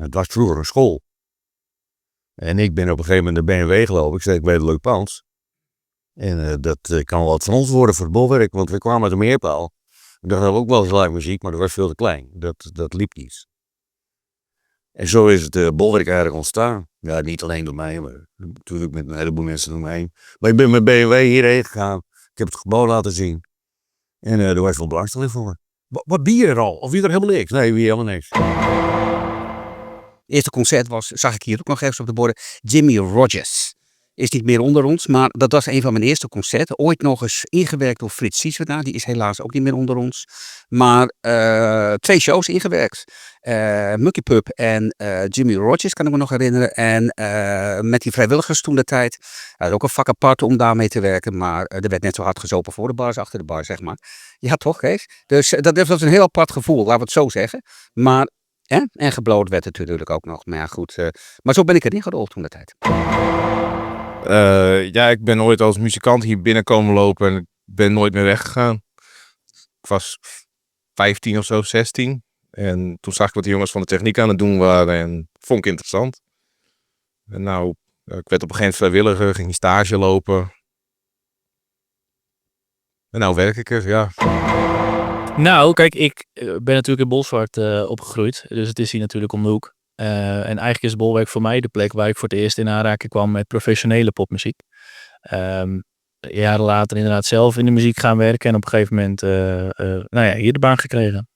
Het was vroeger een school. En ik ben op een gegeven moment naar B&W, geloof ik. Ik zei: "Ik weet een leuk pand. En dat kan wat van ons worden voor het Bolwerk." Want we kwamen uit de Meerpaal. Daar hadden we ook wel eens live muziek, maar dat was veel te klein. Dat liep niet. En zo is het Bolwerk eigenlijk ontstaan. Ja, niet alleen door mij, maar natuurlijk met een heleboel mensen omheen. Maar ik ben met B&W hierheen gegaan. Ik heb het gebouw laten zien. En er was wel belangstelling voor. Wat wie er al? Of wie er helemaal niks? Nee, wie helemaal niks. Het eerste concert was, zag ik hier ook nog ergens op de borden, Jimmie Rodgers. Is niet meer onder ons, maar dat was een van mijn eerste concerten. Ooit nog eens ingewerkt door Frits Sieswerda, die is helaas ook niet meer onder ons. Maar twee shows ingewerkt. Mucky Pup en Jimmie Rodgers kan ik me nog herinneren. En met die vrijwilligers toen de tijd. Dat is ook een vak apart om daarmee te werken. Maar er werd net zo hard gezopen voor de bar als achter de bar, zeg maar. Ja, toch, Kees? Dus dat was een heel apart gevoel, laten we het zo zeggen. Maar, hè? En geblowd werd het natuurlijk ook nog. Maar ja, goed. Maar zo ben ik erin gerold toen de tijd. Ja, ik ben ooit als muzikant hier binnenkomen lopen en ik ben nooit meer weggegaan. Ik was 15 of zo, 16. En toen zag ik wat de jongens van de techniek aan het doen waren en vond ik interessant. En nou, ik werd op een gegeven moment vrijwilliger, ging stage lopen. En nou werk ik er, ja. Nou, kijk, ik ben natuurlijk in Bolsward opgegroeid. Dus het is hier natuurlijk om de hoek. En eigenlijk is Bolwerk voor mij de plek waar ik voor het eerst in aanraking kwam met professionele popmuziek. Jaren later inderdaad zelf in de muziek gaan werken en op een gegeven moment, nou ja, hier de baan gekregen.